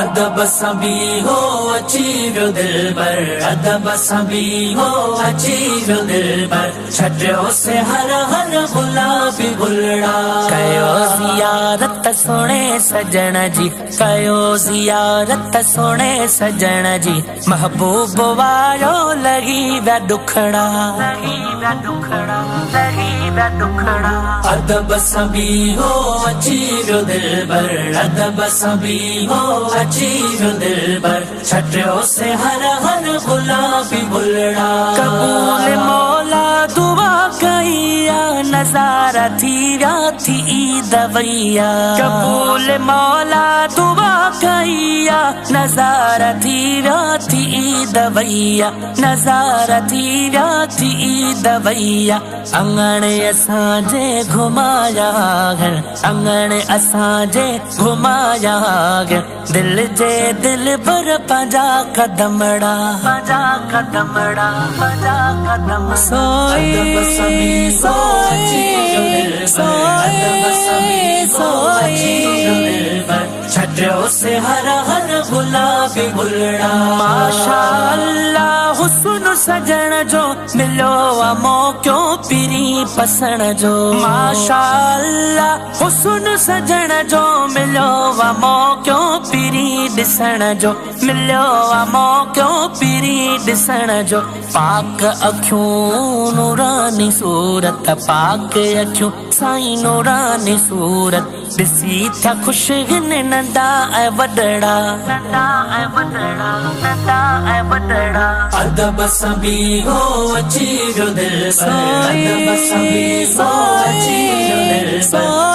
अदब सां बीहो अची वियो दिलबर, अदब सां बीहो अची वियो दिलबर। छॾियोसीं हर हर गुलाबी गुलड़ा। कयो ज़ियारत सुणे सजण जी, कयो ज़ियारत सुणे सजण जी। महबूब वारो लॻी विया ॾुखड़ा, लॻी विया ॾुखड़ा, लॻी विया ॾुखड़ा। अदब सां बीहो अची वियो दिलबर, अदब सां बीहो अची वियो दिलबर। छॾियोसीं हर हर गुलाबी गुलड़ा। कबूल मौला दुआ कई आ, नज़ारा थी विया थी ईद वई आ। कबूल मौला दुआ कई आ, नज़ारा थी विया थी ईद वई आ। नज़ारा थी विया थी ईद वई आ। अंगण असांजे घुमाया आहिनि, अंगण असांजे घुमाया आहिनि। दिल जे दिल भर पंहिंजा कदमड़ा, पंहिंजा कदमड़ा, पंहिंजा कदम। सोई अदब सां बीहो अची वियो दिलबर, अदब सां बीहो अची वियो दिलबर। छॾियोसीं हर हर गुलाबी गुलड़ा। माशाअल्लाह हुस्न सजण जो मिलियो आहे मौक़ो पिरीं पसण जो। माशाअल्लाह हुस्न सजण जो मिलियो आहे मौक़ो पिरीं ॾिसण जो। मिलियो आहे मौक़ो पिरीं ॾिसण जो। पाक अखियूं नूरानी सूरत, पाक अखियूं साईं नूरानी सूरत। ॾिसी थिया ख़ुशि हिन नंढा ऐं वॾड़ा, नंढा ऐं वॾड़ा, नंढा ऐं वॾड़ा। अदब सां बीहो अची वियो दिलबर, अदब सां बीहो अची वियो दिलबर।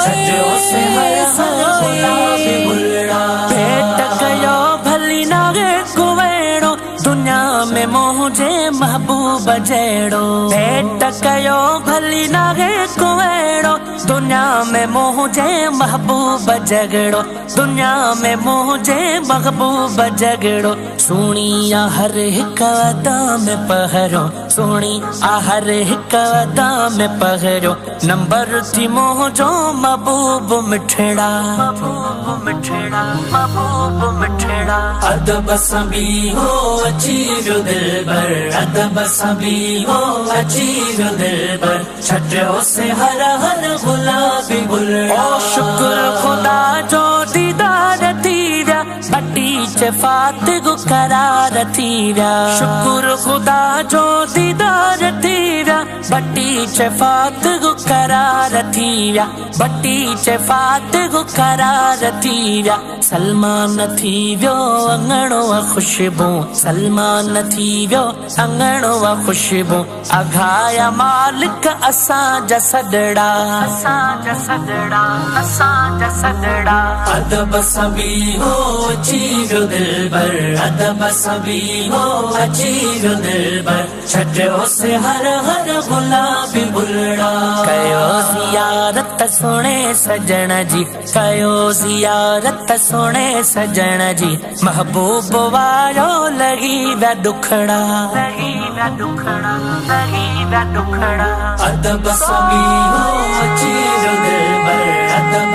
छॾियोसीं हर हर गुलाबी गुलड़ा। भेट कयो भली नाहे को अहिड़ो, दुनिया में मुंहिंजे महबूब जहिड़ो। भेट कयो भली नाहे को अहिड़ो, दुनिया में मुंहिंजे महबूब जहिड़ो। दुनिया में मुंहिंजे महबूब जहिड़ो। सुणी आहे हर हिकु अदा में पहिरियों, सुणी आहे हर हिकु अदा में पहिरियों। नंबर थी मुंहिंजो महबूब मिठड़ा, महबूब मिठड़ा, महबूब मिठड़ा। अदब सां बीहो अची वियो दिलबर, अदब सां बीहो अची वियो दिलबर। छॾियोसीं हर हर गुलाबी गुलड़ा। ओ शुक्र ख़ुदा जो दीदार थी विया, भटी चफ़ात करार थी विया। शुक्र ख़ुदा जो दीदार थी विया, भटी चफ़ात करार थी विया। भटी चफ़ात करार थी विया। सलमान थी वियो अंगणो ख़ुशबू, सलमान थी वियो अंगणो ख़ुशबू। अघाया मालिक असांजा सॾड़ा, असांजा सॾड़ा, असांजा सॾड़ा। अदब सां बीहो अची वियो दिलबर, अदब सां बीहो अची वियो दिलबर। छॾियोसीं हर हर गुलाबी गुलड़ा। कयो ज़ियारत सुणे सजण जी, कयो ज़ियारत सुणे सजण जी। महबूब वारो लॻी विया ॾुखड़ा, लॻी विया ॾुखड़ा, लॻी विया ॾुखड़ा। अदब सां बीहो अची वियो दिलबर, अदब